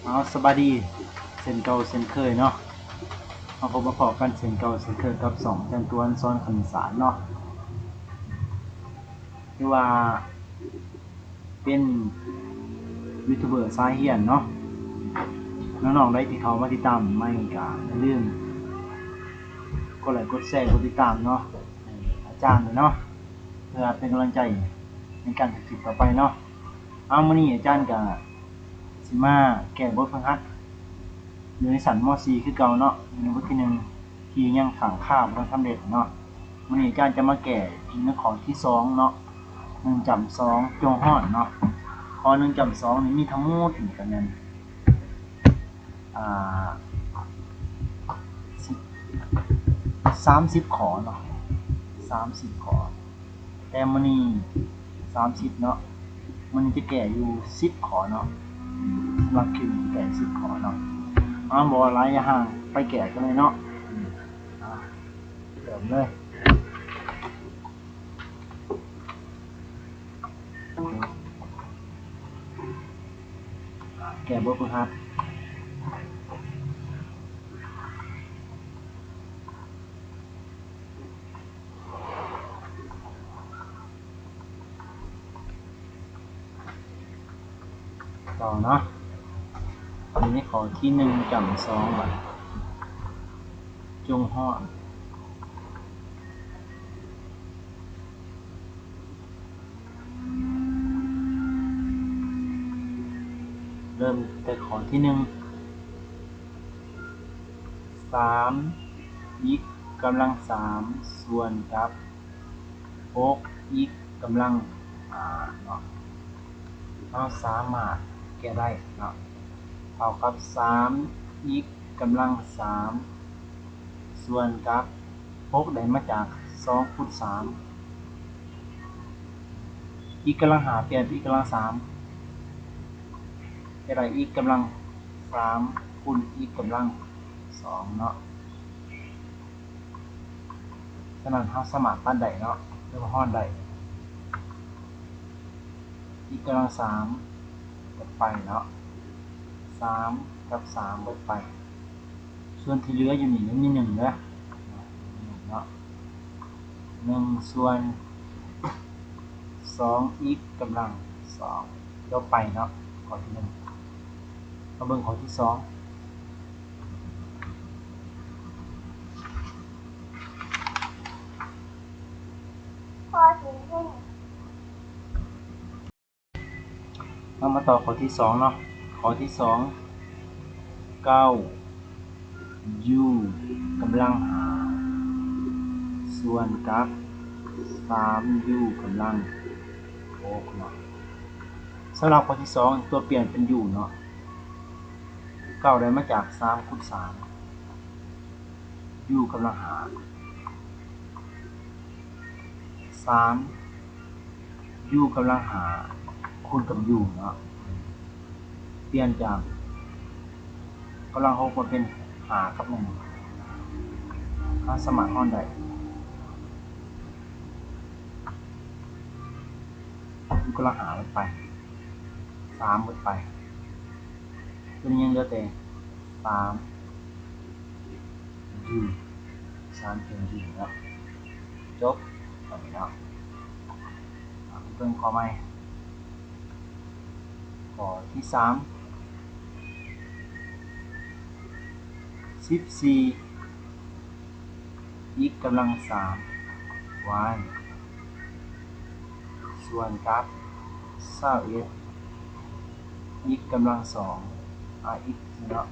ເອົາ ສະບາຍດີເຊັ່ນເກົ່າເຊັ່ນເຄີຍເນາະ, ມາພົບມາພໍ້ກັນເຊັ່ນເກົ່າເຊັ່ນເຄີຍກັບຊ່ອງອາຈານຕວນສອນຄະນິດສາດເນາະ. ຖືວ່າເປັນຢູທູບເບີສາຍຮຽນເນາະ, ນ້ອງໆໃດທີ່ເຂົ້າມາຕິດຕາມໃໝ່ກໍຢ່າລືມກົດໄລກົດແຊກົດຕິດຕາມເນາະ ໃຫ້ອາຈານເນາະ ເພື່ອເປັນກຳລັງໃຈໃນການເຮັດຄລິບຕໍ່ໄປເນາະ. ເອົາ ມື້ນີ້ອາຈານກະຊິມາແກ້ບົດຝຶກຫັດຢູ່ໃນຊັ້ນ ມໍສີ່ ຄືເກົ່າເນາະ, ຢູ່ໃນບົດທີໜຶ່ງທີ່ຍັງຄ້າງຄາບໍ່ທັນສຳເລັດເນາະ. ມື້ນີ້ອາຈານຈະມາແກ້ຢູ່ໃນຂໍ້ທີສອງເນາະ, ໜຶ່ງຈ້ຳສອງ ຈົ່ງຮ້ອນເນາະ. ຂໍ້ ໜຶ່ງຈ້ຳສອງ ນີ້ມີທັງໝົດນີ້ກໍແມ່ນ ອ່າ ສິບ ສາມສິບຂໍ້ເນາະ, ສາມສິບຂໍ້. ແຕ່ມື້ນີ້ສາມສິບເນາະ, ມື້ນີ້ຈະແກ້ຢູ່ສິບຂໍ້ເນາະ, ສຳລັບຄລິບນີ້ແກ້ສິບຂໍ້ເນາະ. ເອົາ ບໍ່ວ່າຫຼາຍຢ່າຫ່າງ ໄປແກ້ກັນເລີຍເນາະ. ເລີ່ມເລີຍ. ແກ້ບົດຝຶກຫັດຕໍ່ເນາະ. ອັນນີ້ຂໍ້ທີໜຶ່ງຈ້ຳສອງ ບາດ ຈົ່ງຮ້ອນ. ເລີ່ມແຕ່ຂໍ້ທີໜຶ່ງ ສາມ x ກຳລັງສາມ ສ່ວນກັບ ຫົກ x ກຳລັງຫ້າເນາະ, ເຮົາສາມາດແກ້ໄດ້ເນາະ, ເທົ່າກັບ ສາມ x ກຳລັງສາມ ສ່ວນກັບ ຫົກ ໄດ້ມາຈາກ ສອງ ຄູນ ສາມ, x ກຳລັງຫ້າ ປ່ຽນເປັນ x ກຳລັງສາມ ຈະໄດ້ x ກຳລັງສາມ ຄູນ x ກຳລັງສອງເນາະ. ສະນັ້ນ ເຮົາສາມາດຕັດໄດ້ເນາະ ຫຼືວ່າຮ້ອນໄດ້. x ກຳລັງສາມ ເບິດໄປເນາະ, ສາມ ກັບ ສາມ ເບິດໄປ, ສ່ວນທີ່ເຫຼືອຢູ່ນີ້ຍັງມີ ໜຶ່ງ ເດີ ເນາະ, ໜຶ່ງ ສ່ວນ ສອງ x ກຳລັງສອງ. ຈົບໄປເນາະ ຂໍ້ທີໜຶ່ງ. ມາເບິ່ງຂໍ້ທີສອງ. ເຮົາມາຕໍ່ຂໍ້ທີສອງເນາະ. ຂໍ້ທີສອງ ເກົ້າ u ກຳລັງຫ້າ ສ່ວນກັບ ສາມ u ກຳລັງຫົກເນາະ. ສຳລັບຂໍ້ທີສອງ ຕົວປ່ຽນເປັນ u ເນາະ, ເກົ້າໄດ້ມາຈາກ ສາມ ຄູນ ສາມ u ກຳລັງຫ້າ ສາມ u ກຳລັງຫ້າ ຄູນກັບ u ເນາະ, ປ່ຽນຈາກກຳລັງຫົກມາເປັນຫ້າກັບໜຶ່ງ, ເຮົາສາມາດຮ້ອນໄດ້ u ກຳລັງຫ້າເບິດໄປ, ສາມເບິດໄປ, ຕົວນີ້ຍັງເຫຼືອແຕ່ ສາມ u ສາມ u ເນາະ. ຈົບ ເທົ່ານີ້ເນາະ. ເບິ່ງຂໍ້ໃໝ່. ຂໍ້ທີສາມ ສິບສີ່ x ກຳລັງສາມ y ສ່ວນກັບ ຊາວເອັດ x ກຳລັງສອງ x ເນາະ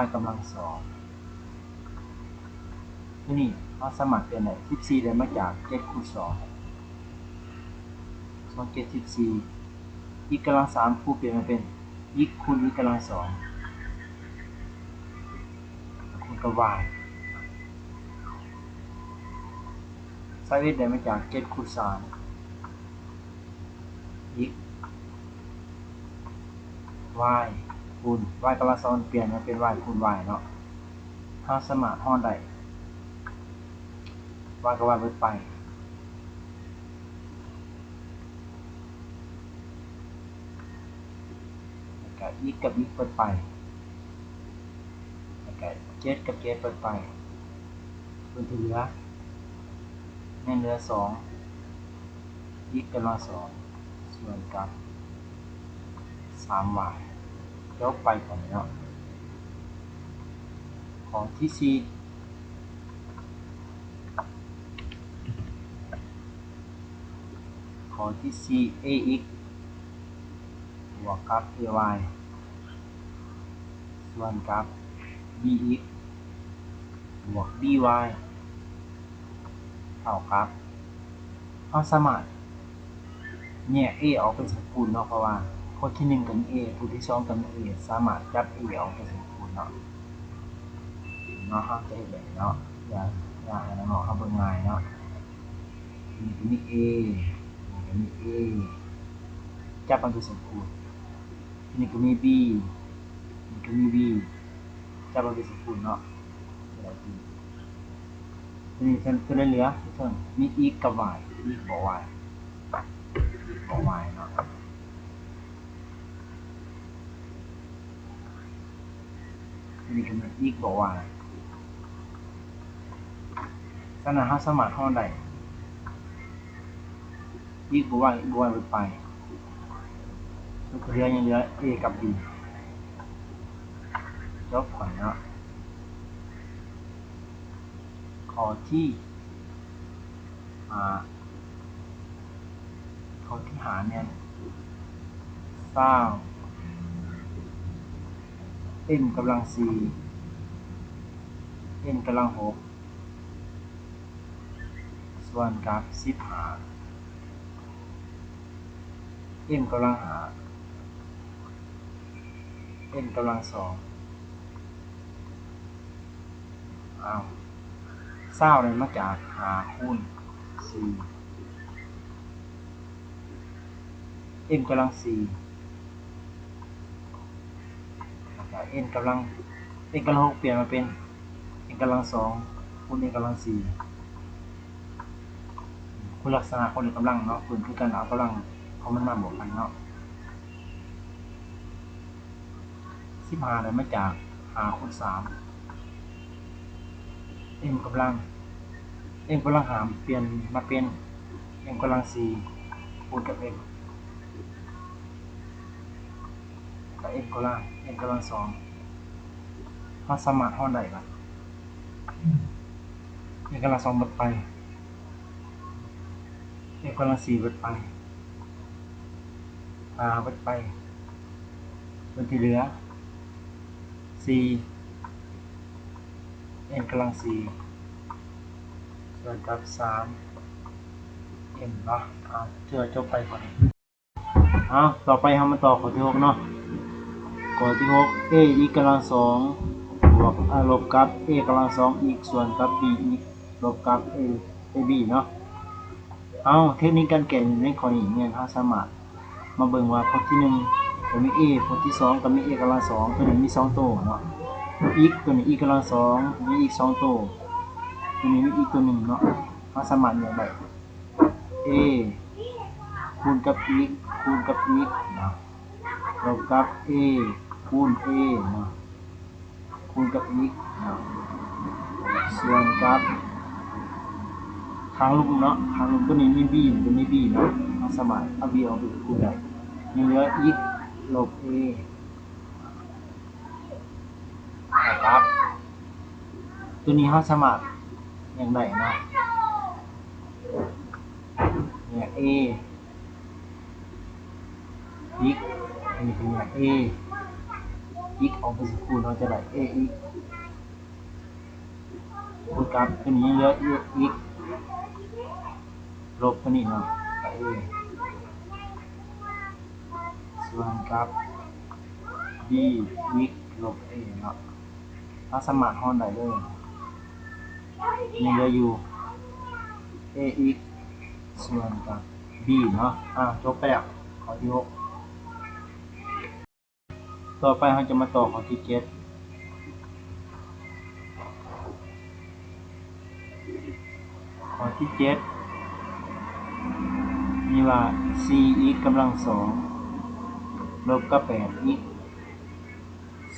y ກຳລັງສອງ. ທີນີ້ເຮົາສາມາດປ່ຽນໄດ້ ສິບສີ່ໄດ້ມາຈາກ ເຈັດ ຄູນ ສອງ ສອງ ເຈັດ ສິບສີ່, x ກຳລັງສາມ ຄູນປ່ຽນມາເປັນ x ຄູນ x ກຳລັງສອງ ຄູນກັບ y. ຊາວເອັດໄດ້ມາຈາກ ເຈັດ ຄູນ ສາມ x y ຄູນ y ກຳລັງສອງ ປ່ຽນມາເປັນ y ຄູນ y ເນາະ, ເຮົາສາມາດຮ້ອນໄດ້ y ກັບ y ເບິດໄປ. ກໍ x ກັບ x ເບິດໄປ ແລ້ວກໍ ເຈັດ ກັບ ເຈັດ ເບິດໄປ ສ່ວນທີ່ເຫຼືອ ຍັງເຫຼືອ ສອງ x ກຳລັງ ສອງ ສ່ວນກັບ ສາມ y ຈົບໄປ ຂໍ້ນີ້ເນາະ. ຂໍ້ທີສີ່ ຂໍ້ທີສີ່ ax ບວກກັບ ay ສ່ວນກັບ bx ບວກ by ເທົ່າກັບ ເຮົາສາມາດແຍກ a ອອກເປັນສະໝຸດເນາະ ເພາະວ່າຄົນທີໜຶ່ງກໍມີ a ຜູ້ທີສອງກໍມີ a ສາມາດຈັບ a ອອກເປັນສະໝຸດເນາະ ເນາະ. ເຮົາຈະເຮັດແບບນີ້ເນາະ ຢ່າ ຢ່າໃຫ້ນ້ອງໆເຮົາເບິ່ງງ່າຍເນາະ. ນີ້ກໍມີ a ນີ້ກໍມີ a ຈັບເອົາເປັນສະໝຸດ. ນີ້ກໍມີ b ນີ້ກໍມີ b ຈັບເອົາເປັນສະໝຸດເນາະ. ນີ້ ຕົວນີ້ເຫຼືອ ມີ x ກັບ y, x ບວກ y, x ບວກ y ເນາະ. ອັນນີ້ກໍແມ່ນ x ບວກ y. ສະນັ້ນ ເຮົາສາມາດຮອດໄດ້ x ບວກ y, x ບວກ y ເບິດໄປ ມັນກໍເຫຼືອ ຍັງເຫຼືອ a ກັບ b. ຈົບ ຂ້ອຍເນາະ. ຂໍ້ທີຫ້າ ຂໍ້ທີຫ້າແມ່ນ ຊາວ m ກຳລັງສີ່ m ກຳລັງຫົກ ສ່ວນກັບ ສິບຫ້າ m ກຳລັງຫ້າ m ກຳລັງສອງ. ອ້າວ ຊາວ ໄດ້ມາຈາກ ຫ້າ ຄູນ ສີ່ m ກຳລັງສີ່ ແລ້ວກໍ m ກຳລັງ m ກຳລັງຫົກ ປ່ຽນມາເປັນ m ກຳລັງສອງ ຄູນ m ກຳລັງສີ່. ຄຸນລັກສະນະຂອງເລກກຳລັງເນາະ ເພິ່ນຄືກັນ ເອົາກຳລັງຂອງມັນມາບວກກັນເນາະ. ສິບຫ້າ ໄດ້ມາຈາກ ຫ້າ ຄູນ ສາມ m ກຳລັງ m ກຳລັງຫ້າ ປ່ຽນມາເປັນ m ກຳລັງສີ່ ຄູນກັບ m ກໍ m ກຳລັງ m ກຳລັງສອງ. ເຮົາສາມາດຮອດໄດ້ວ່າ m ກຳລັງສອງເບິດໄປ m ກຳລັງສີ່ເບິດໄປ ຫ້າເບິດໄປ ສ່ວນທີ່ເຫຼືອ ສີ່ m ກຳລັງສີ່ ສ່ວນກັບ ສາມ m ເນາະ. ເອົາ ຖືວ່າຈົບໄປຂໍ້ນີ້. ເອົາ ຕໍ່ໄປເຮົາມາຕໍ່ຂໍ້ທີຫົກເນາະ. ຂໍ້ທີຫົກ a x ກຳລັງສອງ ບວກ ອາ ລົບກັບ a ກຳລັງສອງ x ສ່ວນກັບ b x ລົບກັບ a ab ເນາະ. ເອົາ ເທັກນິກການແກ້ໃນຂໍ້ນີ້ແມ່ນເຮົາສາມາດມາເບິ່ງວ່າ ຂໍ້ທີໜຶ່ງກໍມີ a ຂໍ້ທີສອງກໍມີ a ກຳລັງສອງ ຕົວນີ້ມີສອງໂຕເນາະ x ຕົວນີ້ x ກຳລັງສອງ ມີ x ສອງໂຕ ຕົວນີ້ມີ x ຕົວໜຶ່ງເນາະ. ເຮົາສາມາດແຍກໄດ້ a ຄູນກັບ x ຄູນກັບ x ເນາະ ລົບກັບ a ຄູນ a ເນາະ ຄູນກັບ x ເນາະ ສ່ວນກັບ ຂ້າງລຸ່ມເນາະ ຂ້າງລຸ່ມຕົວນີ້ມີ b ຕົວນີ້ມີ b ເນາະ ເຮົາສາມາດເອົາ b ອອກໄປຄູນໄດ້ ຍັງເຫຼືອ x ລົບ a ເທົ່າກັບ ຕົວນີ້ເຮົາສາມາດແຍກໄດ້ເນາະ ແຍກ a x ອັນນີ້ຄືແຍກ a x ອອກໄປສະກູນ ເຮົາຈະໄດ້ a x ຄູນກັບຕົວນີ້ຍັງເຫຼືອ x ລົບຕົວນີ້ເນາະ a ສ່ວນກັບ b x ລົບ a ເນາະ ເຮົາສາມາດຮອນໄດ້ເລີຍ ຍັງເຫຼືອຢູ່ a x ສ່ວນກັບ b ເນາະ. ອ່າ ຈົບໄປແລ້ວ ຂໍ້ທີຫົກ. ຕໍ່ໄປເຮົາຈະມາຕໍ່ຂໍ້ທີເຈັດ. ຂໍ້ທີເຈັດ ມີວ່າ ສີ່ x ກຳລັງສອງ ລົບກັບ ແປດ x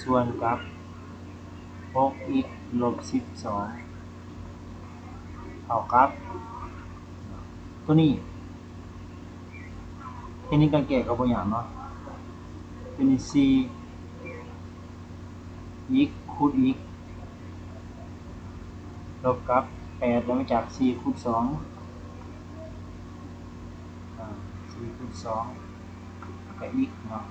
ສ່ວນກັບຫົກອິກລົບສິບສອງ ເທົ່າກັບ ຕົວນີ້ ເຮັດໃນການແກ້ກໍບໍ່ຍາກເນາະ ຕົວນີ້ສີ່ອິກຄູນອິກ ລົບກັບແປດ ໄດ້ມາຈາກສີ່ຄູນສອງ ອາ ສີ່ຄູນສອງ ແລ້ວກໍອິກເນາະ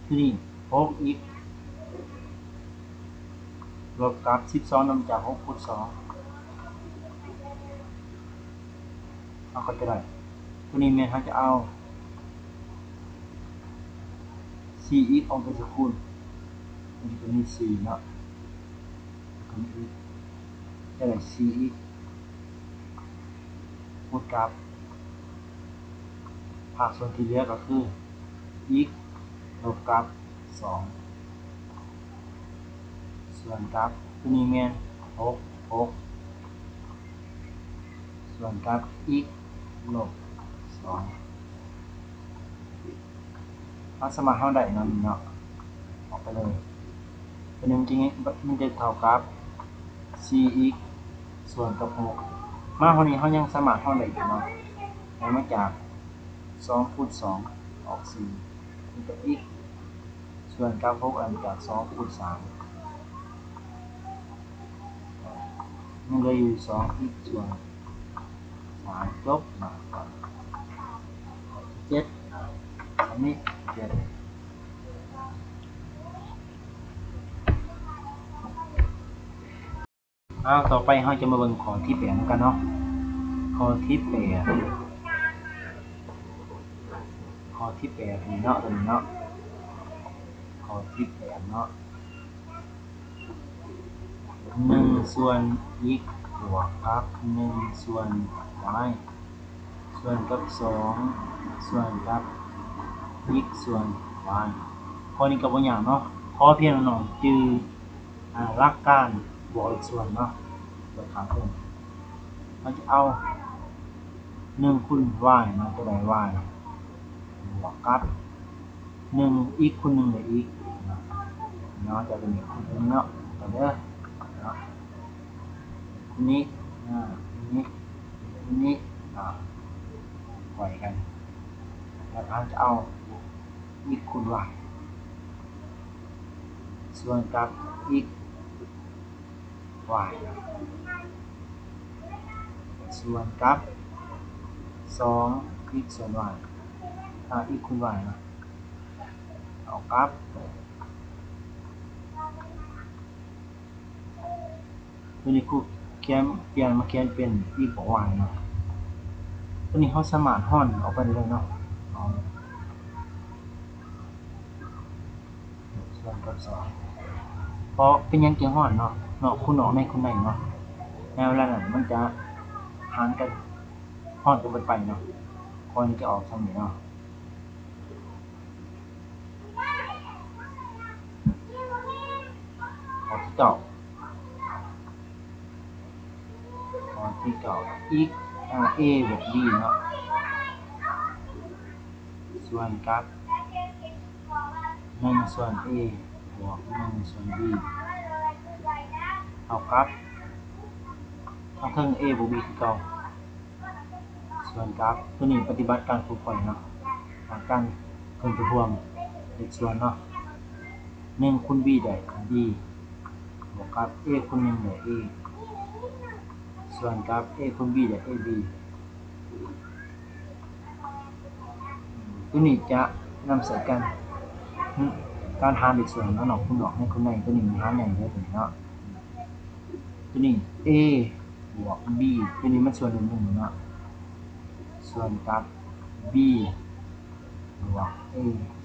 ທີນີ້ຫົກອິກ ລົບກັບສິບສອງ ໄດ້ມາຈາກຫົກຄູນສອງ ເຮົາກໍຈະໄດ້ ຕົວນີ້ແມ່ນເຮົາຈະເອົາສີ່ອິກອອກໄປສະຄູນ ມັນຈະມີສີ່ເນາະ ແລ້ວກໍມີອິກ ຈະໄດ້ສີ່ອິກ ຄູນກັບ ພາກສ່ວນທີ່ເຫຼືອກໍຄືອິກລົບກັບສອງ ສ່ວນກັບຕົວນີ້ແມ່ນຫົກ ຫົກ ສ່ວນກັບອິກລົບສອງ ເຮົາສາມາດເຮົາໄດ້ເນາະ ນີ້ເນາະ ອອກໄປເລີຍ ຕົວນີ້ມັນຈະ ມັນຈະເທົ່າກັບສີ່ອິກ ສ່ວນກັບຫົກ ມາຮອດນີ້ເຮົາຍັງສາມາດເຮົາໄດ້ອີກເນາະ ໄດ້ມາຈາກສອງຄູນສອງ ອອກສີ່ ມັນກໍອິກ ສ່ວນກັບຫົກ ໄດ້ມາຈາກສອງຄູນສາມ ຍັງເຫຼືອຢູ່ສອງອິກສ່ວນສາມ ຈົບ ມາຂໍ້ທີເຈັດ ອັນນີ້ເຈັດ ເອົາ ຕໍ່ໄປເຮົາຈະມາເບິ່ງຂໍ້ທີແປດນຳກັນເນາະ ຂໍ້ທີແປດ ຂໍ້ທີແປດນີ້ເນາະ ຕົວນີ້ເນາະ ຂໍ້ທີແປດເນາະ ໜຶ່ງສ່ວນອິກບວກກັບໜຶ່ງສ່ວນວາຍ ສ່ວນກັບສອງ ສ່ວນກັບອິກສ່ວນວາຍ ຂໍ້ນີ້ກໍບໍ່ຍາກເນາະ ຂໍພຽງນ້ອງໆຈື່ ອ່າ ຫຼັກການບວກເລກສ່ວນເນາະ ບວກຂ້າງເທິງ ເຮົາຈະເອົາໜຶ່ງຄູນວາຍເນາະ ຈະໄດ້ວາຍ ບວກກັບໜຶ່ງ ອິກຄູນໜຶ່ງໄດ້ອິກເນາະ ຈະເປັນອີກຄູນໜຶ່ງເນາະ ຕໍ່ເດີເນາະ ຄູນນີ້ ອ່າ ຄູນນີ້ ຄູນນີ້ ອ່າ ໄຂວ້ກັນ ແລ້ວເຮົາຈະເອົາອິກຄູນວາຍ ສ່ວນກັບອິກວາຍ ສ່ວນກັບສອງອິກສ່ວນວາຍ ອ່າ ອິກຄູນວາຍເນາະ ເທົ່າກັບ ຕົວນີ້ຄູຂຽນ ປ່ຽນມາຂຽນເປັນອິກບວກວາຍເນາະ ຕົວນີ້ເຮົາສາມາດຮ່ອນອອກໄປໄດ້ເລີຍເນາະ ສອງ ສ່ວນກັບສອງ ເພາະເປັນຫຍັງຈຶ່ງຮ່ອນເນາະ ນອກຄູນນອກ ໃນຄູນໃນເນາະ ໃນເວລານັ້ນມັນຈະຫານກັນ ຮ່ອນກັນເບິດໄປເນາະ ຂໍ້ນີ້ຈະອອກສ່ຳນີ້ເນາະ ຂໍ້ທີເກົ້າ ຂໍ້ທີເກົ້າ ອິກ ເອີ ເອບວກບີເນາະ ສ່ວນກັບໜຶ່ງສ່ວນເອບວກໜຶ່ງສ່ວນບີ ເທົ່າກັບ ທາງເທິງເອບວກບີຄືເກົ່າ ສ່ວນກັບ ຕົວນີ້ປະຕິບັດການຄູນໄຂວ້ເນາະ ການເພີ່ມໄປຮ່ວມເລກສ່ວນເນາະ ໜຶ່ງຄູນບີໄດ້ບີ ບວກກັບເອຄູນໜຶ່ງໄດ້ເອ ສ່ວນກັບເອຄູນບີໄດ້ເອບີ ຕົວນີ້ຈະນຳໃຊ້ກັນ ການຫານເລກສ່ວນເນາະ ນອກຄູນນອກ ໃນຄູນໃນ ຕົວນີ້ມັນຫານໃຫຍ່ເລີຍຕົວນີ້ເນາະ ຕົວນີ້ເອບວກບີ ຕົວນີ້ມັນສ່ວນໜຶ່ງເນາະ ສ່ວນກັບບີບວກເອ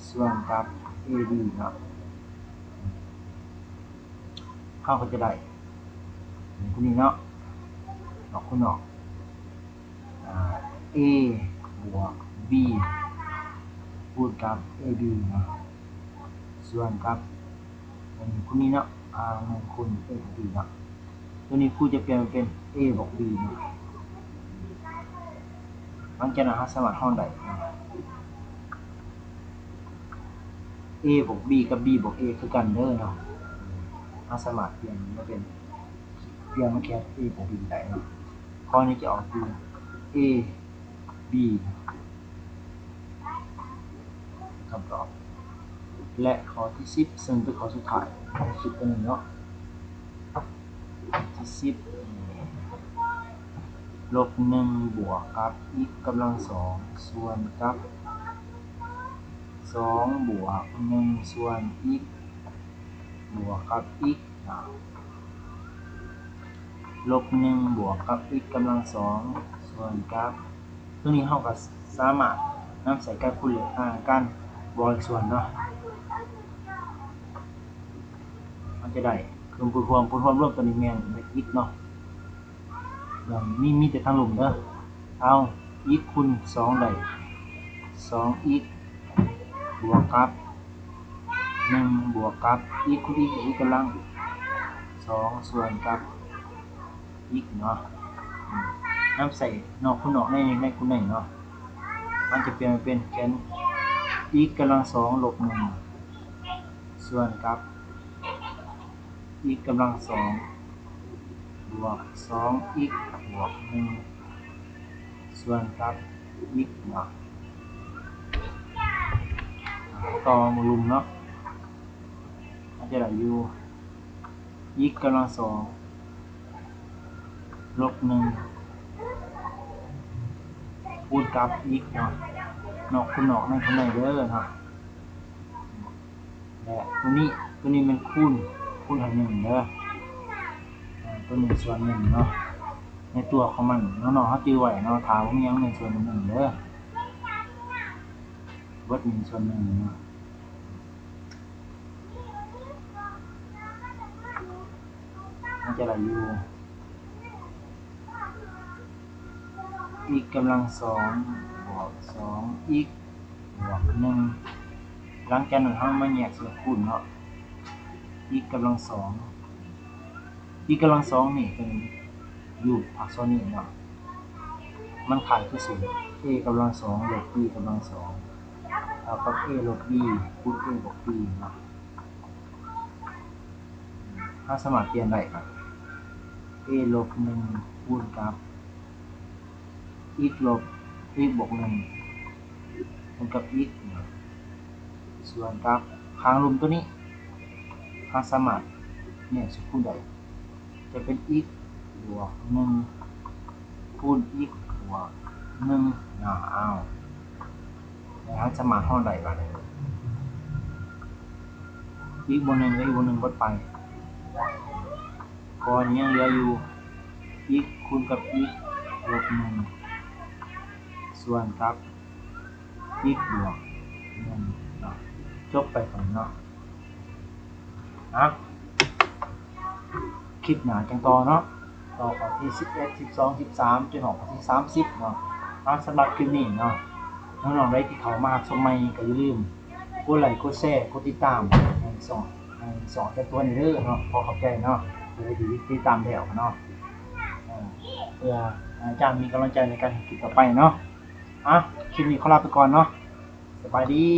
ສ່ວນກັບເອບີເນາະ ເຮົາກໍຈະໄດ້ຕົວນີ້ເນາະ ນອກຄູນນອກ ອ່າ ເອບວກບີ ຄູນກັບເອບີເນາະ ສ່ວນກັບ ຕົວນີ້ຄູນນີ້ເນາະ ອ່າ ໜຶ່ງຄູນເອບວກບີເນາະ ຕົວນີ້ຄູຈະປ່ຽນເປັນເອບວກບີເນາະ ຫຼັງຈາກນັ້ນເຮົາສາມາດຮ່ອນໄດ້ A ບວກ B ກັບ B ບວກ A ຄືກັນເດີເນາະ. ເຮົາສາມາດປ່ຽນມາເປັນ ປ່ຽນມາຂຽນ A ບວກ B ໄດ້ເນາະ. ຂໍ້ນີ້ຈະອອກຢູ່ A B ຄຳຕອບ. ແລະ ຂໍ້ທີສິບ ເຊິ່ງເປັນຂໍ້ສຸດທ້າຍຂອງຄລິບຕົວນີ້ເນາະ, ຂໍ້ທີສິບ ລົບໜຶ່ງບວກກັບ x ກຳລັງສອງ ສ່ວນກັບ ສອງບວກໜຶ່ງ ສ່ວນ x ບວກກັບ x ເນາະ. ລົບໜຶ່ງບວກກັບ x ກຳລັງສອງ ສ່ວນກັບ ຕົວນີ້ເຮົາກໍສາມາດນຳໃຊ້ການຄູນເລກ ອາ ການບວກເລກສ່ວນເນາະ. ມັນຈະໄດ້ ຄື ພູນຮ່ວມ ພູນຮ່ວມລວມຕົວນີ້ແມ່ນເລກ x ເນາະ. ມີ ມີແຕ່ທາງລຸ່ມເດີ. ເອົາ x ຄູນສອງ ໄດ້ ສອງ x ບວກກັບ ໜຶ່ງບວກກັບ x ຄູນ x ກຳລັງສອງ ສ່ວນກັບ x ເນາະ. ນຳໃສ່ນອກຄູນນອກ ໃນ ໃນຄູນໃນເນາະ, ມັນຈະປ່ຽນມາເປັນ ຂຽນ x ກຳລັງສອງ ລົບໜຶ່ງ ສ່ວນກັບ x ກຳລັງສອງ ບວກ ສອງ x ບວກ ໜຶ່ງ ສ່ວນກັບ x ເນາະ. ຕໍ່ໝູ່ລຸ່ມເນາະ, ມັນຈະໄດ້ຢູ່ x ກຳລັງສອງ ລົບໜຶ່ງ ຄູນກັບ x ເນາະ, ນອກຄູນນອກ ໃນຄູນໃນເດີເນາະ. ແລະ ຕົວນີ້ ຕົວນີ້ແມ່ນຄູນ ຄູນໃຫ້ໜຶ່ງເດີ, ຕົວໜຶ່ງສ່ວນໜຶ່ງເນາະ ໃນຕົວຂອງມັນເນາະ, ເຮົາຈື່ໄວ້ເນາະ, ຖ້າບໍ່ມີຫຍັງໜຶ່ງສ່ວນໜຶ່ງເດີ, ເບິດໜຶ່ງສ່ວນໜຶ່ງເນາະ. ມັນຈະໄດ້ຢູ່ x ກຳລັງສອງ ບວກ ສອງ x ບວກ ໜຶ່ງ. ຫຼັງຈາກນັ້ນເຮົາມາແຍກສ່ວນຄູນເນາະ, x ກຳລັງສອງ x ກຳລັງສອງນີ້ເປັນຢູ່ພາກສ່ວນນີ້ເນາະ, ມັນຄ້າຍຄືສູນ a ກຳລັງສອງ ລົບ b ກຳລັງສອງ ເທົ່າກັບ a ລົບ b ຄູນ a ບວກ b ເນາະ. ເຮົາສາມາດປ່ຽນໄດ້ກໍ a ລົບໜຶ່ງ ຄູນກັບ x ລົບ x ບວກໜຶ່ງ ຄູນກັບ x ເນາະ ສ່ວນກັບຂ້າງລຸ່ມຕົວນີ້ ເຮົາສາມາດແຍກສ່ວນຄູນໄດ້ ຈະເປັນ x ບວກໜຶ່ງ ຄູນ x ບວກໜຶ່ງເນາະ. ເອົາ ແລ້ວເຮົາສາມາດຮອດໄດ້ບາດນີ້ x ບວກໜຶ່ງ x ບວກໜຶ່ງເບິດໄປ, ກໍຍັງເຫຼືອຢູ່ x ຄູນກັບ x ລົບໜຶ່ງ ສ່ວນກັບ x ບວກໜຶ່ງເນາະ. ຈົບໄປກ່ອນເນາະ. ອ່ະ ຄລິບໜ້າຈັ່ງຕໍ່ເນາະ, ຕໍ່ຂໍ້ທີສິບເອັດ ສິບສອງ ສິບສາມ ຈົນຮອດຂໍ້ທີສາມສິບເນາະ. ອ່ະ ສຳລັບຄລິບນີ້ເນາະ, ນ້ອງໆໃດທີ່ເຂົ້າມາຮັບຊົມໃໝ່ກໍຢ່າລືມກົດໄລ ກົດແຊ ກົດຕິດຕາມໃຫ້ຊ່ອງ ໃຫ້ຊ່ອງແຕ່ຕົວນີ້ເດີເນາະ. ຂໍຂອບໃຈເນາະ ຜູ້ໃດທີ່ຕິດຕາມແລ້ວເນາະ, ເພື່ອໃຫ້ອາຈານມີກຳລັງໃຈໃນການເຮັດຄລິບຕໍ່ໄປເນາະ. ອ່ະ ຄລິບນີ້ຂໍລາໄປກ່ອນເນາະ. ສະບາຍດີ.